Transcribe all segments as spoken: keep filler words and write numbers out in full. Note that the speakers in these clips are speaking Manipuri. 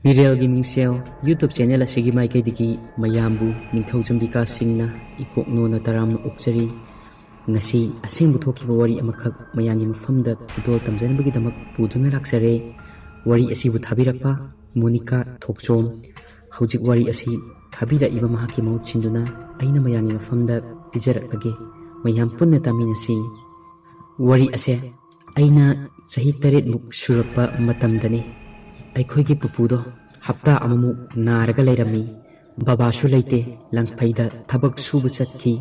ꯃꯤꯔꯦꯜꯒꯤ ꯃꯤꯡꯁꯦꯜ YouTube ꯆꯦꯅꯦꯜ ꯑꯁꯤꯒꯤ ꯃꯥꯏꯀꯩꯗꯒꯤ ꯃꯌꯥꯝꯕꯨ ꯅꯤꯡꯊꯧꯖꯝ ꯕꯤꯀꯥꯁ ꯁꯤꯡꯅ ꯏꯀꯣꯛ ꯅꯣꯟꯅ ꯇꯔꯥꯝꯅ ꯑꯣꯛꯆꯔꯤ꯫ ꯉꯁꯤ ꯑꯁꯦꯡꯕ ꯊꯣꯛꯈꯤꯕ ꯋꯥꯔꯤ ꯑꯃꯈꯛ ꯃꯌꯥꯝꯒꯤ ꯃꯐꯝꯗ ꯈꯨꯗꯣꯜ ꯇꯝꯖꯅꯕꯒꯤꯗꯃꯛ ꯄꯨꯗꯨꯅ ꯂꯥꯛꯆꯔꯦ꯫ ꯋꯥꯔꯤ ꯑꯁꯤꯕꯨ ꯊꯥꯕꯤꯔꯛꯄ ꯃꯣꯅꯤꯀꯥ ꯊꯣꯛꯆꯣꯝ꯫ ꯍꯧꯖꯤꯛ ꯋꯥꯔꯤ ꯑꯁꯤ ꯊꯥꯕꯤꯔꯛꯏꯕ ꯃꯍꯥꯛꯀꯤ ꯃꯍꯨꯠ ꯁꯤꯟꯗꯨꯅ ꯑꯩꯅ ꯃꯌꯥꯝꯒꯤ ꯃꯐꯝꯗ ꯄꯤꯖꯔꯛꯂꯒꯦ꯫ ꯃꯌꯥꯝ ꯄꯨꯟꯅ ꯇꯥꯃꯤꯟꯅꯁꯤ꯫ ꯋꯥꯔꯤ ꯑꯁꯦ ꯑꯩꯅ ꯆꯍꯤ ꯇꯔꯦꯠꯃꯨꯛ ꯁꯨꯔꯛꯄ ꯃꯇꯝꯗꯅꯤ꯫ ꯑꯩꯈꯣꯏꯒꯤ ꯄꯨꯄꯨꯗꯣ ꯍꯞꯇꯥ ꯑꯃꯃꯨꯛ ꯅꯥꯔꯒ ꯂꯩꯔꯝꯃꯤ꯫ ꯕꯕꯥꯁꯨ ꯂꯩꯇꯦ, ꯂꯪꯐꯩꯗ ꯊꯕꯛ ꯁꯨꯕ ꯆꯠꯈꯤ꯫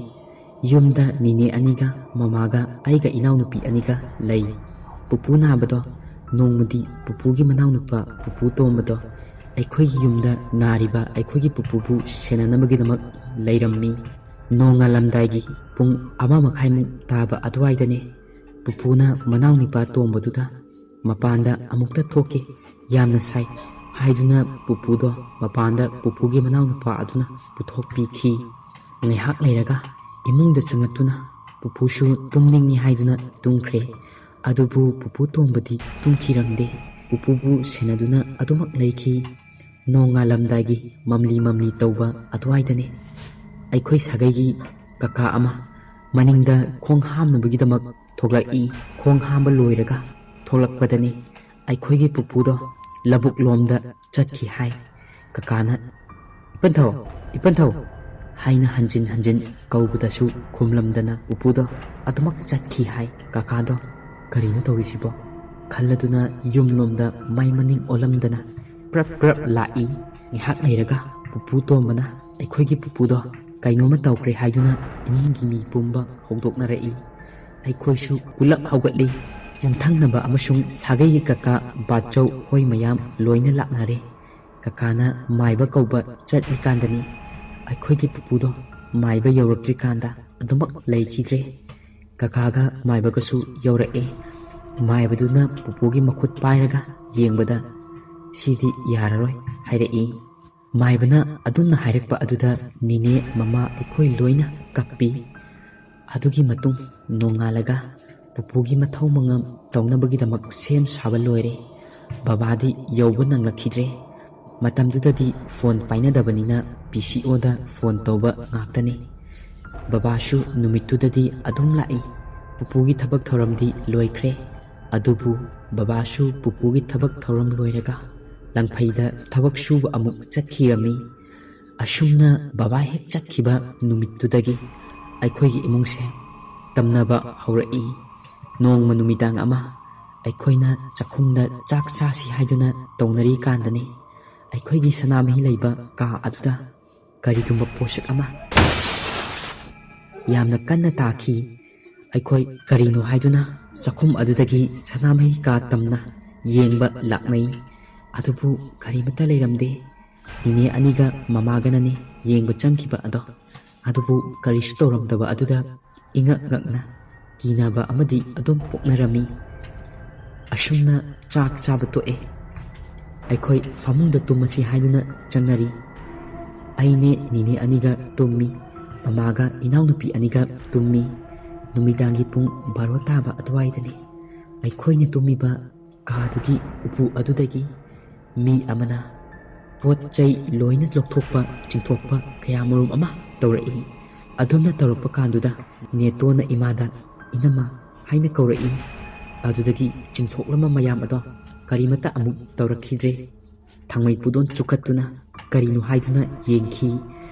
ꯌꯨꯝꯗ ꯅꯤꯅꯦ ꯑꯅꯤꯒ ꯃꯃꯥꯒ ꯑꯩꯒ ꯏꯅꯥꯎꯅꯨꯄꯤ ꯑꯅꯤꯒ ꯂꯩ꯫ ꯄꯨꯄꯨ ꯅꯥꯕꯗꯣ ꯅꯣꯡꯃꯗꯤ ꯄꯨꯄꯨꯒꯤ ꯃꯅꯥꯎꯅꯨꯄꯥ ꯄꯨꯄꯨ ꯇꯣꯝꯕꯗꯣ ꯑꯩꯈꯣꯏꯒꯤ ꯌꯨꯝꯗ ꯅꯥꯔꯤꯕ ꯑꯩꯈꯣꯏꯒꯤ ꯄꯨꯄꯨꯕꯨ ꯁꯦꯟꯅꯅꯕꯒꯤꯗꯃꯛ ꯂꯩꯔꯝꯃꯤ꯫ ꯅꯣꯡꯉꯥꯜꯂꯝꯗꯥꯏꯒꯤ ꯄꯨꯡ ꯑꯃ ꯃꯈꯥꯏꯃꯨꯛ ꯇꯥꯕ ꯑꯗꯨꯋꯥꯏꯗꯅꯦ ꯄꯨꯄꯨꯅ ꯃꯅꯥꯎꯅꯨꯄꯥ ꯇꯣꯝꯕꯗꯨꯗ ꯃꯄꯥꯟꯗ ꯑꯃꯨꯛꯇ ꯊꯣꯛꯀꯦ, ꯌꯥꯝꯅ ꯁꯥꯏ ꯍꯥꯏꯗꯨꯅ ꯄꯨꯄꯨꯗꯣ ꯃꯄꯥꯟꯗ ꯄꯨꯄꯨꯒꯤ ꯃꯅꯥꯎꯅꯨꯄꯥ ꯑꯗꯨꯅ ꯄꯨꯊꯣꯛꯄꯤꯈꯤ꯫ ꯉꯥꯏꯍꯥꯛ ꯂꯩꯔꯒ ꯏꯃꯨꯡꯗ ꯆꯪꯂꯛꯇꯨꯅ ꯄꯨꯄꯨꯁꯨ ꯇꯨꯝꯅꯤꯡꯉꯤ ꯍꯥꯏꯗꯨꯅ ꯇꯨꯝꯈ꯭ꯔꯦ꯫ ꯑꯗꯨꯕꯨ ꯄꯨꯄꯨ ꯇꯣꯝꯕꯗꯤ ꯇꯨꯝꯈꯤꯔꯝꯗꯦ꯫ ꯄꯨꯄꯨꯕꯨ ꯁꯦꯟꯅꯗꯨꯅ ꯑꯗꯨꯃꯛ ꯂꯩꯈꯤ꯫ ꯅꯣꯡꯉꯥꯜꯂꯝꯗꯥꯏꯒꯤ ꯃꯝꯂꯤ ꯃꯝꯂꯤ ꯇꯧꯕ ꯑꯗꯨꯋꯥꯏꯗꯅꯦ ꯑꯩꯈꯣꯏ ꯁꯥꯒꯩꯒꯤ ꯀꯀꯥ ꯑꯃ ꯃꯅꯤꯡꯗ ꯈꯣꯡ ꯍꯥꯝꯅꯕꯒꯤꯗꯃꯛ ꯊꯣꯛꯂꯛꯏ꯫ ꯈꯣꯡ ꯍꯥꯝꯕ ꯂꯣꯏꯔꯒ ꯊꯣꯛꯂꯛꯄꯗꯅꯤ ꯑꯩꯈꯣꯏꯒꯤ ꯄꯨꯄꯨꯗꯣ ꯂꯧꯕꯨꯛ ꯂꯣꯝꯗ ꯆꯠꯈꯤ ꯍꯥꯏ꯫ ꯀꯀꯥꯅ "ꯏꯄꯟꯊꯧ, ꯏꯄꯟꯊꯧ" ꯍꯥꯏꯅ ꯍꯟꯖꯤꯟ ꯍꯟꯖꯤꯟ ꯀꯧꯕꯗꯁꯨ ꯈꯨꯝꯂꯝꯗꯅ ꯄꯨꯄꯨꯗꯣ ꯑꯗꯨꯃꯛ ꯆꯠꯈꯤ ꯍꯥꯏ꯫ ꯀꯀꯥꯗꯣ "ꯀꯔꯤꯅꯣ ꯇꯧꯔꯤꯁꯤꯕꯣ?" ꯈꯜꯂꯗꯨꯅ ꯌꯨꯝꯂꯣꯝꯗ ꯃꯥꯏ ꯃꯅꯤꯡ ꯑꯣꯜꯂꯝꯗꯅ ꯄ꯭ꯔꯞ ꯄ꯭ꯔꯞ ꯂꯥꯛꯏ꯫ ꯉꯥꯏꯍꯥꯛ ꯂꯩꯔꯒ ꯄꯨꯄꯨ ꯇꯣꯝꯕꯅ ꯑꯩꯈꯣꯏꯒꯤ ꯄꯨꯄꯨꯗꯣ ꯀꯩꯅꯣꯝꯃ ꯇꯧꯈ꯭ꯔꯦ ꯍꯥꯏꯗꯨꯅ ꯏꯃꯨꯡꯒꯤ ꯃꯤ ꯄꯨꯝꯕ ꯍꯧꯗꯣꯛꯅꯔꯛꯏ꯫ ꯑꯩꯈꯣꯏꯁꯨ ꯄꯨꯂꯞ ꯍꯧꯒꯠꯂꯤ꯫ ꯌꯨꯝꯊꯪꯅꯕ ꯑꯃꯁꯨꯡ ꯁꯥꯒꯩꯒꯤ ꯀꯀꯥ ꯕꯥꯆꯧ ꯍꯣꯏ ꯃꯌꯥꯝ ꯂꯣꯏꯅ ꯂꯥꯛꯅꯔꯦ꯫ ꯀꯀꯥꯅ ꯃꯥꯏꯕ ꯀꯧꯕ ꯆꯠꯂꯤꯀꯥꯟꯗꯅꯤ ꯑꯩꯈꯣꯏꯒꯤ ꯄꯨꯄꯨꯗꯣ ꯃꯥꯏꯕ ꯌꯧꯔꯛꯇ꯭ꯔꯤꯀꯥꯟꯗ ꯑꯗꯨꯃꯛ ꯂꯩꯈꯤꯗ꯭ꯔꯦ꯫ ꯀꯀꯥꯒ ꯃꯥꯏꯕꯒꯁꯨ ꯌꯧꯔꯛꯑꯦ꯫ ꯃꯥꯏꯕꯗꯨꯅ ꯄꯨꯄꯨꯒꯤ ꯃꯈꯨꯠ ꯄꯥꯏꯔꯒ ꯌꯦꯡꯕꯗ "ꯁꯤꯗꯤ ꯌꯥꯔꯔꯣꯏ" ꯍꯥꯏꯔꯛꯏ꯫ ꯃꯥꯏꯕꯅ ꯑꯗꯨꯝꯅ ꯍꯥꯏꯔꯛꯄ ꯑꯗꯨꯗ ꯅꯤꯅꯦ ꯃꯃꯥ ꯑꯩꯈꯣꯏ ꯂꯣꯏꯅ ꯀꯞꯄꯤ꯫ ꯑꯗꯨꯒꯤ ꯃꯇꯨꯡ ꯅꯣꯡꯉꯥꯜꯂꯒ ꯄꯨꯄꯨꯒꯤ ꯃꯊꯧ ꯃꯉꯝ ꯇꯧꯅꯕꯒꯤꯗꯃꯛ ꯁꯦꯝ ꯁꯥꯕ ꯂꯣꯏꯔꯦ꯫ ꯕꯕꯥꯗꯤ ꯌꯧꯕ ꯅꯪꯂꯛꯈꯤꯗ꯭ꯔꯦ꯫ ꯃꯇꯝꯗꯨꯗꯗꯤ ꯐꯣꯟ ꯄꯥꯏꯅꯗꯕꯅꯤꯅ ꯄꯤ ꯁꯤ ꯑꯣꯗ ꯐꯣꯟ ꯇꯧꯕ ꯉꯥꯛꯇꯅꯤ꯫ ꯕꯕꯥꯁꯨ ꯅꯨꯃꯤꯠꯇꯨꯗꯗꯤ ꯑꯗꯨꯝ ꯂꯥꯛꯏ꯫ ꯄꯨꯄꯨꯒꯤ ꯊꯕꯛ ꯊꯧꯔꯝꯗꯤ ꯂꯣꯏꯈ꯭ꯔꯦ꯫ ꯑꯗꯨꯕꯨ ꯕꯕꯥꯁꯨ ꯄꯨꯄꯨꯒꯤ ꯊꯕꯛ ꯊꯧꯔꯝ ꯂꯣꯏꯔꯒ ꯂꯪꯐꯩꯗ ꯊꯕꯛ ꯁꯨꯕ ꯑꯃꯨꯛ ꯆꯠꯈꯤꯔꯝꯃꯤ꯫ ꯑꯁꯨꯝꯅ ꯕꯕꯥ ꯍꯦꯛ ꯆꯠꯈꯤꯕ ꯅꯨꯃꯤꯠꯇꯨꯗꯒꯤ ꯑꯩꯈꯣꯏꯒꯤ ꯏꯃꯨꯡꯁꯦ ꯇꯝꯅꯕ ꯍꯧꯔꯛꯏ꯫ ꯅꯣꯡꯃ ꯅꯨꯃꯤꯗꯥꯡ ꯑꯃ ꯑꯩꯈꯣꯏꯅ ꯆꯥꯛꯈꯨꯝꯗ ꯆꯥꯛ ꯆꯥꯁꯤ ꯍꯥꯏꯗꯨꯅ ꯇꯧꯅꯔꯤ ꯀꯥꯟꯗꯅꯤ ꯑꯩꯈꯣꯏꯒꯤ ꯁꯅꯥꯃꯍꯤ ꯂꯩꯕ ꯀꯥ ꯑꯗꯨꯗ ꯀꯔꯤꯒꯨꯝꯕ ꯄꯣꯠꯁꯛ ꯑꯃ ꯌꯥꯝꯅ ꯀꯟꯅ ꯇꯥꯈꯤ꯫ ꯑꯩꯈꯣꯏ ꯀꯔꯤꯅꯣ ꯍꯥꯏꯗꯨꯅ ꯆꯥꯛꯈꯨꯝ ꯑꯗꯨꯗꯒꯤ ꯁꯅꯥꯃꯍꯤ ꯀꯥ ꯇꯝꯅ ꯌꯦꯡꯕ ꯂꯥꯛꯅꯩ꯫ ꯑꯗꯨꯕꯨ ꯀꯔꯤꯃꯠꯇ ꯂꯩꯔꯝꯗꯦ꯫ ꯅꯤꯅꯦ ꯑꯅꯤꯒ ꯃꯃꯥꯒꯅꯅꯤ ꯌꯦꯡꯕ ꯆꯪꯈꯤꯕ ꯑꯗꯣ꯫ ꯑꯗꯨꯕꯨ ꯀꯔꯤꯁꯨ ꯇꯧꯔꯝꯗꯕ ꯑꯗꯨꯗ ꯏꯉꯛ ꯉꯛꯅ ꯀꯤꯅꯕ ꯑꯃꯗꯤ ꯑꯗꯨꯝ ꯄꯣꯛꯅꯔꯝꯃꯤ꯫ ꯑꯁꯨꯝꯅ ꯆꯥꯛ ꯆꯥꯕ ꯇꯣꯛꯑꯦ꯫ ꯑꯩꯈꯣꯏ ꯐꯃꯨꯡꯗ ꯇꯨꯝꯃꯁꯤ ꯍꯥꯏꯗꯨꯅ ꯆꯪꯅꯔꯤ꯫ ꯑꯩꯅꯦ ꯅꯤꯅꯦ ꯑꯅꯤꯒ ꯇꯨꯝꯃꯤ꯫ ꯃꯃꯥꯒ ꯏꯅꯥꯎꯅꯨꯄꯤ ꯑꯅꯤꯒ ꯇꯨꯝꯃꯤ꯫ ꯅꯨꯃꯤꯗꯥꯡꯒꯤ ꯄꯨꯡ ꯕꯥꯔꯣ ꯇꯥꯕ ꯑꯗꯨꯋꯥꯏꯗꯅꯤ꯫ ꯑꯩꯈꯣꯏꯅ ꯇꯨꯝꯃꯤꯕ ꯀꯥꯗꯨꯒꯤ ꯎꯄꯨ ꯑꯗꯨꯗꯒꯤ ꯃꯤ ꯑꯃꯅ ꯄꯣꯠ ꯆꯩ ꯂꯣꯏꯅ ꯂꯧꯊꯣꯛꯄ ꯆꯤꯡꯊꯣꯛꯄ ꯀꯌꯥꯃꯔꯨꯝ ꯑꯃ ꯇꯧꯔꯛꯏ꯫ ꯑꯗꯨꯝꯅ ꯇꯧꯔꯛꯄ ꯀꯥꯟꯗꯨꯗ ꯅꯦꯇꯣꯟꯅ ꯏꯃꯥꯗ "ꯏꯅꯝꯃ" ꯍꯥꯏꯅ ꯀꯧꯔꯛꯏ꯫ ꯑꯗꯨꯗꯒꯤ ꯆꯤꯡꯊꯣꯛꯂꯝꯕ ꯃꯌꯥꯝ ꯑꯗꯣ ꯀꯔꯤꯃꯠꯇ ꯑꯃꯨꯛ ꯇꯧꯔꯛꯈꯤꯗ꯭ꯔꯦ꯫ ꯊꯥꯡꯃꯩ ꯄꯨꯗꯣꯟ ꯆꯨꯈꯠꯇꯨꯅ ꯀꯔꯤꯅꯣ ꯍꯥꯏꯗꯨꯅ ꯌꯦꯡꯈꯤ꯫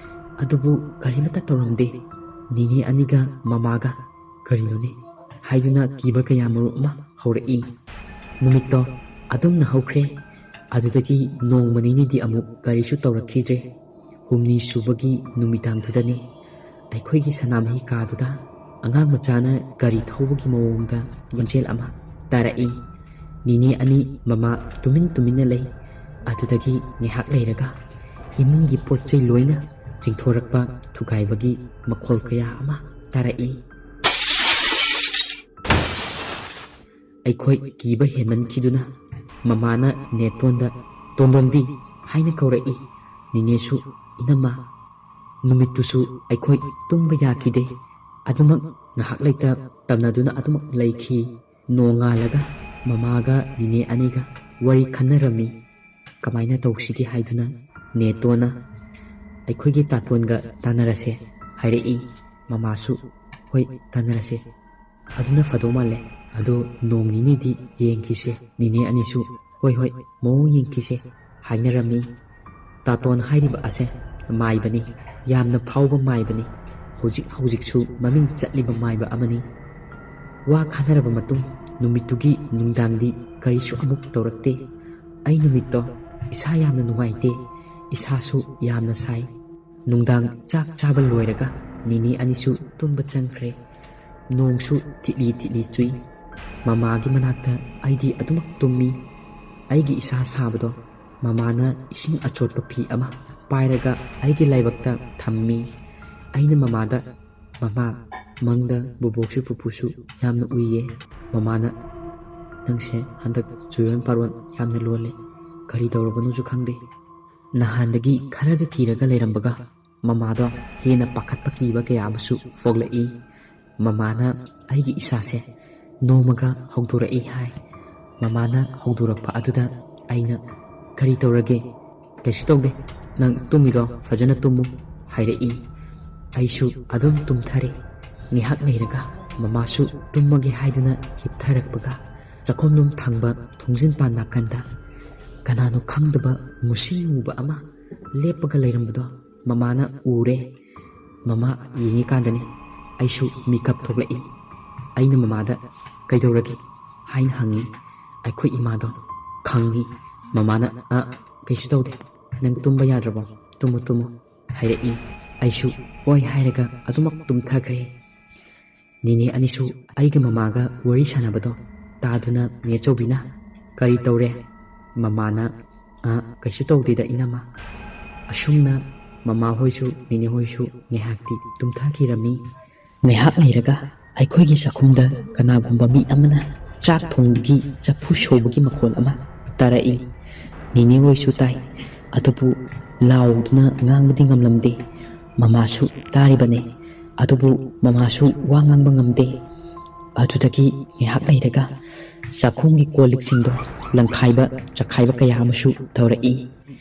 ꯑꯗꯨꯕꯨ ꯀꯔꯤꯃꯠꯇ ꯇꯧꯔꯝꯗꯦ꯫ ꯅꯤꯅꯦ ꯑꯅꯤꯒ ꯃꯃꯥꯒ "ꯀꯔꯤꯅꯣꯅꯦ?" ꯍꯥꯏꯗꯨꯅ ꯀꯤꯕ ꯀꯌꯥꯃꯔꯨꯝ ꯑꯃ ꯍꯧꯔꯛꯏ꯫ ꯅꯨꯃꯤꯠꯇꯣ ꯑꯗꯨꯝꯅ ꯍꯧꯈ꯭ꯔꯦ꯫ ꯑꯗꯨꯗꯒꯤ ꯅꯣꯡꯃ ꯅꯤꯅꯤꯗꯤ ꯑꯃꯨꯛ ꯀꯔꯤꯁꯨ ꯇꯧꯔꯛꯈꯤꯗ꯭ꯔꯦ꯫ ꯍꯨꯝꯅꯤ ꯁꯨꯕꯒꯤ ꯅꯨꯃꯤꯗꯥꯡꯗꯨꯗꯅꯤ ꯑꯩꯈꯣꯏꯒꯤ ꯁꯅꯥꯃꯍꯤ ꯀꯥꯗꯨꯗ ꯑꯉꯥꯡ ꯃꯆꯥꯅ ꯒꯥꯔꯤ ꯊꯧꯕꯒꯤ ꯃꯑꯣꯡꯗ ꯈꯣꯟꯖꯦꯜ ꯑꯃ ꯇꯥꯔꯛꯏ꯫ ꯅꯤꯅꯦ ꯑꯅꯤ ꯃꯃꯥ ꯇꯨꯃꯤꯟ ꯇꯨꯃꯤꯟꯅ ꯂꯩ꯫ ꯑꯗꯨꯗꯒꯤ ꯉꯥꯏꯍꯥꯛ ꯂꯩꯔꯒ ꯏꯃꯨꯡꯒꯤ ꯄꯣꯠ ꯆꯩ ꯂꯣꯏꯅ ꯆꯤꯡꯊꯣꯔꯛꯄ, ꯊꯨꯒꯥꯏꯕꯒꯤ ꯃꯈꯣꯜ ꯀꯌꯥ ꯑꯃ ꯇꯥꯔꯛꯏ꯫ ꯑꯩꯈꯣꯏ ꯀꯤꯕ ꯍꯦꯟꯃꯟꯈꯤꯗꯨꯅ ꯃꯃꯥꯅ ꯅꯦꯇꯣꯟꯗ "ꯇꯣꯟꯗꯣꯟꯕꯤ" ꯍꯥꯏꯅ ꯀꯧꯔꯛꯏ꯫ ꯅꯤꯅꯦꯁꯨ "ꯏꯅꯝꯃ"꯫ ꯅꯨꯃꯤꯠꯇꯨꯁꯨ ꯑꯩꯈꯣꯏ ꯇꯨꯝꯕ ꯌꯥꯈꯤꯗꯦ꯫ ꯑꯗꯨꯃꯛ ꯉꯥꯏꯍꯥꯛ ꯂꯩꯇ ꯇꯝꯅꯗꯨꯅ ꯑꯗꯨꯃꯛ ꯂꯩꯈꯤ꯫ ꯅꯣꯡꯉꯥꯜꯂꯒ ꯃꯃꯥꯒ ꯅꯤꯅꯦ ꯑꯅꯤꯒ ꯋꯥꯔꯤ ꯈꯟꯅꯔꯝꯃꯤ꯫ ꯀꯃꯥꯏꯅ ꯇꯧꯁꯤꯒꯦ ꯍꯥꯏꯗꯨꯅ ꯅꯦꯇꯣꯟꯅ ꯑꯩꯈꯣꯏꯒꯤ ꯇꯥꯇꯣꯟꯒ ꯇꯥꯟꯅꯔꯁꯦ ꯍꯥꯏꯔꯛꯏ꯫ ꯃꯃꯥꯁꯨ, "ꯍꯣꯏ, ꯇꯥꯟꯅꯔꯁꯦ꯫ ꯑꯗꯨꯅ ꯐꯗꯧ ꯃꯥꯜꯂꯦ꯫ ꯑꯗꯣ ꯅꯣꯡ ꯅꯤꯅꯤꯗꯤ ꯌꯦꯡꯈꯤꯁꯦ꯫ ꯅꯤꯅꯦ ꯑꯅꯤꯁꯨ, 'ꯍꯣꯏ, ꯍꯣꯏ, ꯃꯑꯣꯡ ꯌꯦꯡꯈꯤꯁꯦ' ꯍꯥꯏꯅꯔꯝꯃꯤ꯫ ꯇꯥꯇꯣꯟ ꯍꯥꯏꯔꯤꯕ ꯑꯁꯦ ꯃꯥꯏꯕꯅꯤ, ꯌꯥꯝꯅ ꯐꯥꯎꯕ ꯃꯥꯏꯕꯅꯤ꯫ ꯍꯧꯖꯤꯛ ꯍꯧꯖꯤꯛꯁꯨ ꯃꯃꯤꯡ ꯆꯠꯂꯤꯕ ꯃꯥꯏꯕ ꯑꯃꯅꯤ꯫ ꯋꯥ ꯈꯟꯅꯔꯕ ꯃꯇꯨꯡ ꯅꯨꯃꯤꯠꯇꯨꯒꯤ ꯅꯨꯡꯗꯥꯡꯗꯤ ꯀꯔꯤꯁꯨ ꯑꯃꯨꯛ ꯇꯧꯔꯛꯇꯦ꯫ ꯑꯩ ꯅꯨꯃꯤꯠꯇꯣ ꯏꯁꯥ ꯌꯥꯝꯅ ꯅꯨꯡꯉꯥꯏꯇꯦ, ꯏꯁꯥꯁꯨ ꯌꯥꯝꯅ ꯁꯥꯏ꯫ ꯅꯨꯡꯗꯥꯡ ꯆꯥꯛ ꯆꯥꯕ ꯂꯣꯏꯔꯒ ꯅꯤꯅꯦ ꯑꯅꯤꯁꯨ ꯇꯨꯝꯕ ꯆꯪꯈ꯭ꯔꯦ꯫ ꯅꯣꯡꯁꯨ ꯊꯤꯠꯂꯤ ꯊꯤꯠꯂꯤ ꯆꯨꯏ꯫ ꯃꯃꯥꯒꯤ ꯃꯅꯥꯛꯇ ꯑꯩꯗꯤ ꯑꯗꯨꯃꯛ ꯇꯨꯝꯃꯤ꯫ ꯑꯩꯒꯤ ꯏꯁꯥ ꯁꯥꯕꯗꯣ ꯃꯃꯥꯅ ꯏꯁꯤꯡ ꯑꯆꯣꯠꯄ ꯐꯤ ꯑꯃ ꯄꯥꯏꯔꯒ ꯑꯩꯒꯤ ꯂꯥꯏꯕꯛꯇ ꯊꯝꯃꯤ꯫ ꯑꯩꯅ ꯃꯃꯥꯗ, "ꯃꯃꯥ, ꯃꯪꯗ ꯕꯣꯕꯣꯛꯁꯨ ꯄꯨꯄꯨꯁꯨ ꯌꯥꯝꯅ ꯎꯏꯌꯦ꯫ ꯃꯃꯥꯅ, ꯅꯪꯁꯦ ꯍꯟꯗꯛ ꯆꯨꯔꯣꯟ ꯄꯥꯔꯣꯟ ꯌꯥꯝꯅ ꯂꯣꯜꯂꯦ꯫ ꯀꯔꯤ ꯇꯧꯔꯕꯅꯣꯁꯨ ꯈꯪꯗꯦ"꯫ ꯅꯍꯥꯟꯗꯒꯤ ꯈꯔꯒ ꯀꯤꯔꯒ ꯂꯩꯔꯝꯕꯒ ꯃꯃꯥꯗꯣ ꯍꯦꯟꯅ ꯄꯥꯈꯠꯄ ꯀꯤꯕ ꯀꯌꯥ ꯑꯃꯁꯨ ꯐꯣꯛꯂꯛꯏ꯫ ꯃꯃꯥꯅ ꯑꯩꯒꯤ ꯏꯁꯥꯁꯦ ꯅꯣꯝꯃꯒ ꯍꯧꯗꯣꯔꯛꯏ ꯍꯥꯏ꯫ ꯃꯃꯥꯅ ꯍꯧꯗꯣꯔꯛꯄ ꯑꯗꯨꯗ ꯑꯩꯅ, "ꯀꯔꯤ ꯇꯧꯔꯒꯦ?" "ꯀꯩꯁꯨ ꯇꯧꯗꯦ, ꯅꯪ ꯇꯨꯝꯃꯤꯗꯣ ꯐꯖꯅ ꯇꯨꯝꯃꯨ" ꯍꯥꯏꯔꯛꯏ꯫ ꯑꯩꯁꯨ ꯑꯗꯨꯝ ꯇꯨꯝꯊꯔꯦ꯫ ꯉꯥꯏꯍꯥꯛ ꯂꯩꯔꯒ ꯃꯃꯥꯁꯨ ꯇꯨꯝꯃꯒꯦ ꯍꯥꯏꯗꯨꯅ ꯍꯤꯞꯊꯔꯛꯄꯒ ꯆꯥꯛꯈꯨꯝꯂꯣꯝ ꯊꯪꯕ ꯊꯣꯡꯖꯤꯟꯄꯥꯟ ꯅꯥꯀꯟꯗ ꯀꯅꯥꯅꯣ ꯈꯪꯗꯕ ꯃꯨꯁꯤꯟ ꯃꯨꯕ ꯑꯃ ꯂꯦꯞꯄꯒ ꯂꯩꯔꯝꯕꯗꯣ ꯃꯃꯥꯅ ꯎꯔꯦ꯫ ꯃꯃꯥ ꯌꯦꯡꯉꯤꯀꯥꯟꯗꯅꯤ ꯑꯩꯁꯨ ꯃꯤꯀꯞ ꯊꯣꯛꯂꯛꯏ꯫ ꯑꯩꯅ ꯃꯃꯥꯗ, "ꯀꯩꯗꯧꯔꯒꯦ?" ꯍꯥꯏꯅ ꯍꯪꯉꯤ꯫ ꯑꯩꯈꯣꯏ ꯏꯃꯥꯗꯣ ꯈꯪꯉꯤ꯫ ꯃꯃꯥꯅ, "ꯑ, ꯀꯩꯁꯨ ꯇꯧꯗꯦ, ꯅꯪ ꯇꯨꯝꯕ ꯌꯥꯗ꯭ꯔꯕꯣ? ꯇꯨꯝꯃꯨ, ꯇꯨꯝꯃꯨ" ꯍꯥꯏꯔꯛꯏ꯫ ꯑꯩꯁꯨ "ꯍꯣꯏ" ꯍꯥꯏꯔꯒ ꯑꯗꯨꯃꯛ ꯇꯨꯝꯊꯈ꯭ꯔꯦ꯫ ꯅꯤꯅꯦ ꯑꯅꯤꯁꯨ ꯑꯩꯒ ꯃꯃꯥꯒ ꯋꯥꯔꯤ ꯁꯥꯟꯅꯕꯗꯣ ꯇꯥꯗꯨꯅ ꯅꯦꯆꯧꯕꯤꯅ, "ꯀꯔꯤ ꯇꯧꯔꯦ?" ꯃꯃꯥꯅ, "ꯑ, ꯀꯩꯁꯨ ꯇꯧꯗꯦꯗ, ꯏꯅꯝꯃ"꯫ ꯑꯁꯨꯝꯅ ꯃꯃꯥ ꯍꯣꯏꯁꯨ ꯅꯤꯅꯦ ꯍꯣꯏꯁꯨ ꯉꯥꯏꯍꯥꯛꯇꯤ ꯇꯨꯝꯊꯈꯤꯔꯝꯃꯤ꯫ ꯉꯥꯏꯍꯥꯛ ꯂꯩꯔꯒ ꯑꯩꯈꯣꯏꯒꯤ ꯆꯥꯛꯈꯨꯝꯗ ꯀꯅꯥꯒꯨꯝꯕ ꯃꯤ ꯑꯃꯅ ꯆꯥꯛ ꯊꯣꯡꯕꯒꯤ ꯆꯐꯨ ꯁꯧꯕꯒꯤ ꯃꯈꯣꯜ ꯑꯃ ꯇꯥꯔꯛꯏ꯫ ꯅꯤꯅꯦ ꯍꯣꯏꯁꯨ ꯇꯥꯏ, ꯑꯗꯨꯕꯨ ꯂꯥꯎꯗꯨꯅ ꯉꯥꯡꯕꯗꯤ ꯉꯝꯂꯝꯗꯦ꯫ ꯃꯃꯥꯁꯨ ꯇꯥꯔꯤꯕꯅꯤ, ꯑꯗꯨꯕꯨ ꯃꯃꯥꯁꯨ ꯋꯥ ꯉꯥꯡꯕ ꯉꯝꯗꯦ꯫ ꯑꯗꯨꯗꯒꯤ ꯉꯥꯏꯍꯥꯛ ꯂꯩꯔꯒ ꯆꯥꯛꯈꯨꯝꯒꯤ ꯀꯣꯜ ꯂꯤꯛꯁꯤꯡꯗꯣ ꯂꯪꯈꯥꯏꯕ ꯆꯈꯥꯏꯕ ꯀꯌꯥ ꯑꯃꯁꯨ ꯇꯧꯔꯛꯏ꯫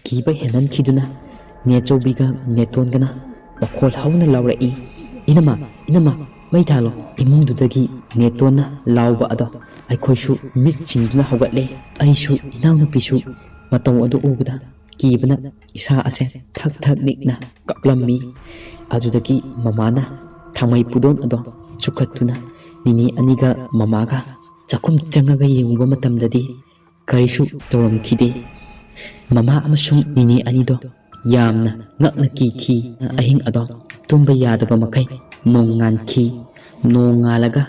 ꯀꯤꯕ ꯍꯦꯟꯃꯟꯈꯤꯗꯨꯅ ꯅꯦꯆꯧꯕꯤꯒ ꯅꯦꯇꯣꯟꯒꯅ ꯃꯈꯣꯜ ꯍꯧꯅ ꯂꯥꯎꯔꯛꯏ, "ꯏꯅꯝꯃ, ꯏꯅꯝꯃ, ꯃꯩ ꯊꯥꯜꯂꯣ!" ꯏꯃꯨꯡꯗꯨꯗꯒꯤ ꯅꯦꯇꯣꯟꯅ ꯂꯥꯎꯕ ꯑꯗꯣ ꯑꯩꯈꯣꯏꯁꯨ ꯃꯤꯠ ꯁꯤꯡꯗꯨꯅ ꯍꯧꯒꯠꯂꯦ꯫ ꯑꯩꯁꯨ ꯏꯅꯥꯎꯅꯨꯄꯤꯁꯨ ꯃꯇꯧ ꯑꯗꯨ ꯎꯕꯗ ꯀꯤꯕꯅ ꯏꯁꯥ ꯑꯁꯦ ꯊꯛ ꯊꯛ ꯅꯤꯛꯅ ꯀꯞꯂꯝꯃꯤ꯫ ꯑꯗꯨꯗꯒꯤ ꯃꯃꯥꯅ ꯊꯥꯡꯃꯩ ꯄꯨꯗꯣꯟ ꯑꯗꯣ ꯆꯨꯞꯈꯠꯇꯨꯅ ꯅꯤꯅꯦ ꯑꯅꯤꯒ ꯃꯃꯥꯒ ꯆꯥꯛꯈꯨꯝ ꯆꯪꯉꯒ ꯌꯦꯡꯉꯨꯕ ꯃꯇꯝꯗꯗꯤ ꯀꯔꯤꯁꯨ ꯇꯧꯔꯝꯈꯤꯗꯦ꯫ ꯃꯃꯥ ꯑꯃꯁꯨꯡ ꯅꯤꯅꯦ ꯑꯅꯤꯗꯣ ꯌꯥꯝꯅ ꯉꯛꯅ ꯀꯤꯈꯤ꯫ ꯑꯍꯤꯡ ꯑꯗꯣ ꯇꯨꯝꯕ ꯌꯥꯗꯕ ꯃꯈꯩ ꯅꯣꯡ ꯉꯥꯟꯈꯤ꯫ ꯅꯣꯡ ꯉꯥꯜꯂꯒ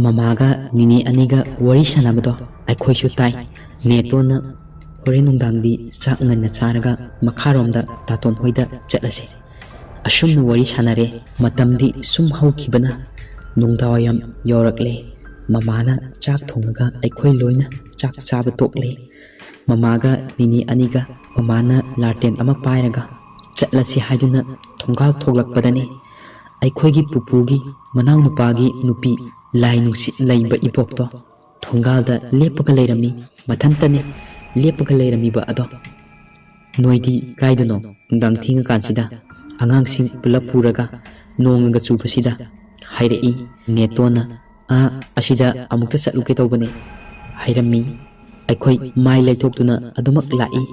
ꯃꯃꯥꯒ ꯅꯤꯅꯦ ꯑꯅꯤꯒ ꯋꯥꯔꯤ ꯁꯥꯟꯅꯕꯗꯣ ꯑꯩꯈꯣꯏꯁꯨ ꯇꯥꯏ꯫ ꯅꯦꯇꯣꯟꯅ ꯍꯣꯔꯦꯟ ꯅꯨꯡꯗꯥꯡꯗꯤ ꯆꯥꯛ ꯉꯟꯅ ꯆꯥꯔꯒ ꯃꯈꯥꯔꯣꯝꯗ ꯇꯥꯇꯣꯟ ꯍꯣꯏꯗ ꯆꯠꯂꯁꯤ꯫ ꯑꯁꯨꯝꯅ ꯋꯥꯔꯤ ꯁꯥꯟꯅꯔꯦ꯫ ꯃꯇꯝꯗꯤ ꯁꯨꯝ ꯍꯧꯈꯤꯕꯅ ꯅꯨꯡꯗꯥꯡꯋꯥꯏꯔꯝ ꯌꯧꯔꯛꯂꯦ꯫ ꯃꯃꯥꯅ ꯆꯥꯛ ꯊꯣꯡꯉꯒ ꯑꯩꯈꯣꯏ ꯂꯣꯏꯅ ꯆꯥꯛ ꯆꯥꯕ ꯇꯣꯛꯂꯦ꯫ ꯃꯃꯥꯒ ꯅꯤꯅꯦ ꯑꯅꯤꯒ ꯃꯃꯥꯅ ꯂꯥꯇꯦꯟ ꯑꯃ ꯄꯥꯏꯔꯒ ꯆꯠꯂꯁꯤ ꯍꯥꯏꯗꯨꯅ ꯊꯣꯡꯒꯥꯜ ꯊꯣꯛꯂꯛꯄꯗꯅꯤ ꯑꯩꯈꯣꯏꯒꯤ ꯄꯨꯄꯨꯒꯤ ꯃꯅꯥꯎꯅꯨꯄꯥꯒꯤ ꯅꯨꯄꯤ ꯂꯥꯏ ꯅꯨꯡꯁꯤꯠ ꯂꯩꯕ ꯏꯕꯣꯛꯇꯣ ꯊꯣꯡꯒꯥꯜꯗ ꯂꯦꯞꯄꯒ ꯂꯩꯔꯝꯃꯤ꯫ ꯃꯊꯟꯇꯅꯤ ꯂꯦꯞꯄꯒ ꯂꯩꯔꯝꯃꯤꯕ ꯑꯗꯣ꯫ "ꯅꯣꯏꯗꯤ ꯀꯥꯏꯗꯅꯣ ꯅꯨꯡꯗꯥꯡ ꯊꯦꯡꯉꯀꯥꯟꯁꯤꯗ ꯑꯉꯥꯡꯁꯤꯡ ꯄꯨꯂꯞ ꯄꯨꯔꯒ ꯅꯣꯡꯒ ꯆꯨꯕꯁꯤꯗ?" ꯍꯥꯏꯔꯛꯏ ꯅꯦꯇꯣꯟꯅ꯫ "ꯑꯥ, ꯑꯁꯤꯗ ꯑꯃꯨꯛꯇ ꯆꯠꯂꯨꯒꯦ ꯇꯧꯕꯅꯦ," ꯍꯥꯏꯔꯝꯃꯤ꯫ ꯑꯩꯈꯣꯏ ꯃꯥꯏ ꯂꯩꯊꯣꯛꯇꯨꯅ ꯑꯗꯨꯃꯛ ꯂꯥꯛꯏ꯫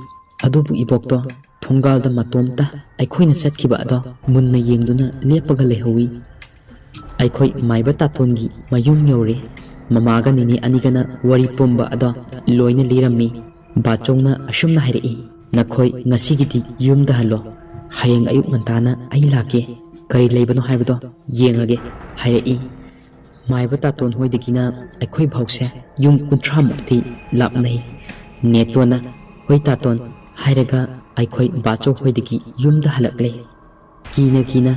ꯑꯗꯨꯕꯨ ꯏꯕꯣꯛꯇꯣ ꯊꯣꯡꯒꯥꯜꯗ ꯃꯇꯣꯝꯇ ꯑꯩꯈꯣꯏꯅ ꯆꯠꯈꯤꯕ ꯑꯗꯣ ꯃꯨꯟꯅ ꯌꯦꯡꯗꯨꯅ ꯂꯦꯞꯄꯒ ꯂꯩꯍꯧꯏ꯫ ꯑꯩꯈꯣꯏ ꯃꯥꯏꯕ ꯇꯥꯇꯣꯟꯒꯤ ꯃꯌꯨꯝ ꯌꯧꯔꯦ꯫ ꯃꯃꯥꯒ ꯅꯤꯅꯦ ꯑꯅꯤꯒꯅ ꯋꯥꯔꯤ ꯄꯨꯝꯕ ꯑꯗꯣ ꯂꯣꯏꯅ ꯂꯤꯔꯝꯃꯤ꯫ ꯕꯥꯆꯧꯅ ꯑꯁꯨꯝꯅ ꯍꯥꯏꯔꯛꯏ, "ꯅꯈꯣꯏ ꯉꯁꯤꯒꯤꯗꯤ ꯌꯨꯝꯗ ꯍꯜꯂꯣ꯫ ꯍꯌꯦꯡ ꯑꯌꯨꯛ ꯉꯟꯇꯥꯅ ꯑꯩ ꯂꯥꯛꯀꯦ꯫ ꯀꯔꯤ ꯂꯩꯕꯅꯣ ꯍꯥꯏꯕꯗꯣ ꯌꯦꯡꯉꯒꯦ," ꯍꯥꯏꯔꯛꯏ꯫ ꯃꯥꯏꯕ ꯇꯥꯇꯣꯟ ꯍꯣꯏꯗꯒꯤꯅ ꯑꯩꯈꯣꯏ ꯐꯥꯎꯁꯦ ꯌꯨꯝ ꯀꯨꯟꯊ꯭ꯔꯥꯃꯨꯛꯇꯤ ꯂꯥꯞꯅꯩ꯫ ꯅꯦꯇꯣꯟꯅ, "ꯍꯣꯏ ꯇꯥꯇꯣꯟ," ꯍꯥꯏꯔꯒ ꯑꯩꯈꯣꯏ ꯕꯥꯆꯧ ꯍꯣꯏꯗꯒꯤ ꯌꯨꯝꯗ ꯍꯜꯂꯛꯂꯦ꯫ ꯀꯤꯅ ꯀꯤꯅ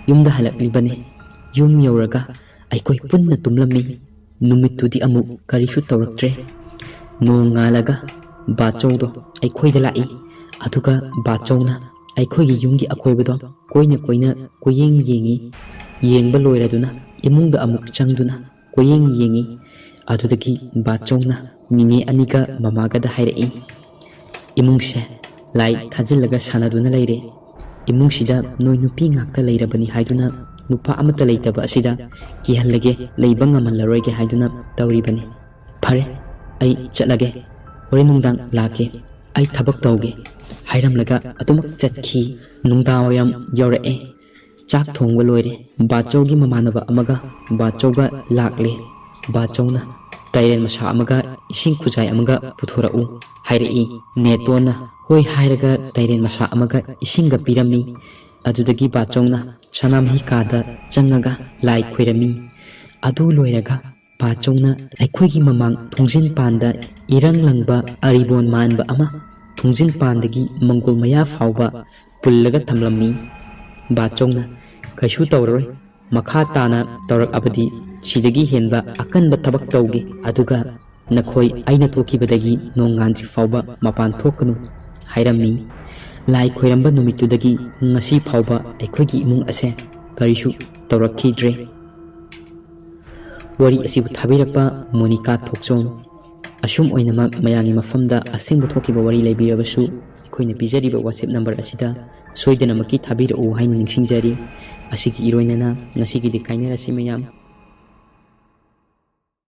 ꯌꯨꯝꯗ ꯍꯜꯂꯛꯂꯤꯕꯅꯤ꯫ ꯌꯨꯝ ꯌꯧꯔꯒ ꯑꯩꯈꯣꯏ ꯄꯨꯟꯅ ꯇꯨꯝꯂꯝꯃꯤ꯫ ꯅꯨꯃꯤꯠꯇꯨꯗꯤ ꯑꯃꯨꯛ ꯀꯔꯤꯁꯨ ꯇꯧꯔꯛꯇ꯭ꯔꯦ꯫ ꯅꯣꯡ ꯉꯥꯜꯂꯒ ꯕꯥꯆꯧꯗꯣ ꯑꯩꯈꯣꯏꯗ ꯂꯥꯛꯏ꯫ ꯑꯗꯨꯒ ꯕꯥꯆꯧꯅ ꯑꯩꯈꯣꯏꯒꯤ ꯌꯨꯝꯒꯤ ꯑꯀꯣꯏꯕꯗꯣ ꯀꯣꯏꯅ ꯀꯣꯏꯅ ꯀꯣꯏꯌꯦꯡ ꯌꯦꯡꯉꯤ꯫ ꯌꯦꯡꯕ ꯂꯣꯏꯔꯗꯨꯅ ꯏꯃꯨꯡꯗ ꯑꯃꯨꯛ ꯆꯪꯗꯨꯅ ꯀꯣꯏꯌꯦꯡ ꯌꯦꯡꯉꯤ꯫ ꯑꯗꯨꯗꯒꯤ ꯕꯥꯆꯧꯅ ꯅꯤꯅꯦ ꯑꯅꯤꯒ ꯃꯃꯥꯒꯗ ꯍꯥꯏꯔꯛꯏ, "ꯏꯃꯨꯡꯁꯦ ꯂꯥꯏ ꯊꯥꯖꯤꯜꯂꯒ ꯁꯥꯟꯅꯗꯨꯅ ꯂꯩꯔꯦ꯫ ꯏꯃꯨꯡꯁꯤꯗ ꯅꯣꯏ ꯅꯨꯄꯤ ꯉꯥꯛꯇ ꯂꯩꯔꯕꯅꯤ ꯍꯥꯏꯗꯨꯅ ꯅꯨꯄꯥ ꯑꯃꯠꯇ ꯂꯩꯇꯕ ꯑꯁꯤꯗ ꯀꯤꯍꯜꯂꯒꯦ, ꯂꯩꯕ ꯉꯝꯍꯜꯂꯔꯣꯏꯒꯦ ꯍꯥꯏꯗꯨꯅ ꯇꯧꯔꯤꯕꯅꯤ꯫ ꯐꯔꯦ, ꯑꯩ ꯆꯠꯂꯒꯦ꯫ ꯍꯣꯔꯦꯟ ꯅꯨꯡꯗꯥꯡ ꯂꯥꯛꯀꯦ꯫ ꯑꯩ ꯊꯕꯛ ꯇꯧꯒꯦ" ꯍꯥꯏꯔꯝꯂꯒ ꯑꯗꯨꯃꯛ ꯆꯠꯈꯤ꯫ ꯅꯨꯡꯗꯥꯡꯋꯥꯏꯔꯝ ꯌꯧꯔꯛꯑꯦ꯫ ꯆꯥꯛ ꯊꯣꯡꯕ ꯂꯣꯏꯔꯦ꯫ ꯕꯥꯆꯧꯒꯤ ꯃꯃꯥꯟꯅꯕ ꯑꯃꯒ ꯕꯥꯆꯧꯒ ꯂꯥꯛꯂꯦ꯫ ꯕꯥꯆꯧꯅ, "ꯇꯥꯏꯔꯦꯟ ꯃꯁꯥ ꯑꯃꯒ ꯏꯁꯤꯡ ꯈꯨꯖꯥꯏ ꯑꯃꯒ ꯄꯨꯊꯣꯔꯛꯎ" ꯍꯥꯏꯔꯛꯏ꯫ ꯅꯦꯇꯣꯟꯅ ꯍꯣꯏ ꯍꯥꯏꯔꯒ ꯇꯥꯏꯔꯦꯟ ꯃꯁꯥ ꯑꯃꯒ ꯏꯁꯤꯡꯒ ꯄꯤꯔꯝꯃꯤ꯫ ꯑꯗꯨꯗꯒꯤ ꯕꯥꯆꯧꯅ ꯁꯅꯥꯃꯍꯤ ꯀꯥꯗ ꯆꯪꯉꯒ ꯂꯥꯏ ꯈꯣꯏꯔꯝꯃꯤ꯫ ꯑꯗꯨ ꯂꯣꯏꯔꯒ ꯕꯥꯆꯧꯅ ꯑꯩꯈꯣꯏꯒꯤ ꯃꯃꯥꯡ ꯊꯣꯡꯖꯤꯟ ꯄꯥꯟꯗ ꯏꯔꯪ ꯂꯪꯕ ꯑꯔꯤꯕꯣꯟ ꯃꯥꯟꯕ ꯑꯃ ꯊꯣꯡꯖꯤꯟ ꯄꯥꯟꯗꯒꯤ ꯃꯪꯒꯣꯜ ꯃꯌꯥ ꯐꯥꯎꯕ ꯄꯨꯜꯂꯒ ꯊꯝꯂꯝꯃꯤ꯫ ꯕꯥꯆꯧꯅ, "ꯀꯩꯁꯨ ꯇꯧꯔꯔꯣꯏ, ꯃꯈꯥ ꯇꯥꯅ ꯇꯧꯔꯛꯑꯕꯗꯤ ꯁꯤꯗꯒꯤ ꯍꯦꯟꯕ ꯑꯀꯟꯕ ꯊꯕꯛ ꯇꯧꯒꯦ, ꯑꯗꯨꯒ ꯅꯈꯣꯏ ꯑꯩꯅ ꯊꯣꯛꯈꯤꯕꯗꯒꯤ ꯅꯣꯡꯉꯥꯟꯗ꯭ꯔꯤ ꯐꯥꯎꯕ ꯃꯄꯥꯟ ꯊꯣꯛꯀꯅꯨ" ꯍꯥꯏꯔꯝꯃꯤ꯫ ꯂꯥꯏ ꯈꯣꯏꯔꯝꯕ ꯅꯨꯃꯤꯠꯇꯨꯗꯒꯤ ꯉꯁꯤ ꯐꯥꯎꯕ ꯑꯩꯈꯣꯏꯒꯤ ꯏꯃꯨꯡ ꯑꯁꯦ ꯀꯔꯤꯁꯨ ꯇꯧꯔꯛꯈꯤꯗ꯭ꯔꯦ꯫ ꯋꯥꯔꯤ ꯑꯁꯤꯕꯨ ꯊꯥꯕꯤꯔꯛꯄ ꯃꯣꯅꯤꯀꯥ ꯊꯣꯛꯆꯣꯝ꯫ ꯑꯁꯨꯝ ꯑꯣꯏꯅꯃꯛ ꯃꯌꯥꯝꯒꯤ ꯃꯐꯝꯗ ꯑꯁꯦꯡꯕ ꯊꯣꯛꯈꯤꯕ ꯋꯥꯔꯤ ꯂꯩꯕꯤꯔꯕꯁꯨ, ꯑꯩꯈꯣꯏꯅ ꯄꯤꯖꯔꯤꯕ WhatsApp number ꯑꯁꯤꯗ ꯁꯣꯏꯗꯅꯃꯛꯀꯤ ꯊꯥꯕꯤꯔꯛꯎ ꯍꯥꯏꯅ ꯅꯤꯡꯁꯤꯡꯖꯔꯤ꯫ ꯑꯁꯤꯒꯤ ꯏꯔꯣꯏꯅꯅ ꯉꯁꯤꯒꯤꯗꯤ ꯀꯥꯏꯅꯔꯁꯤ ꯃꯌꯥꯝ꯫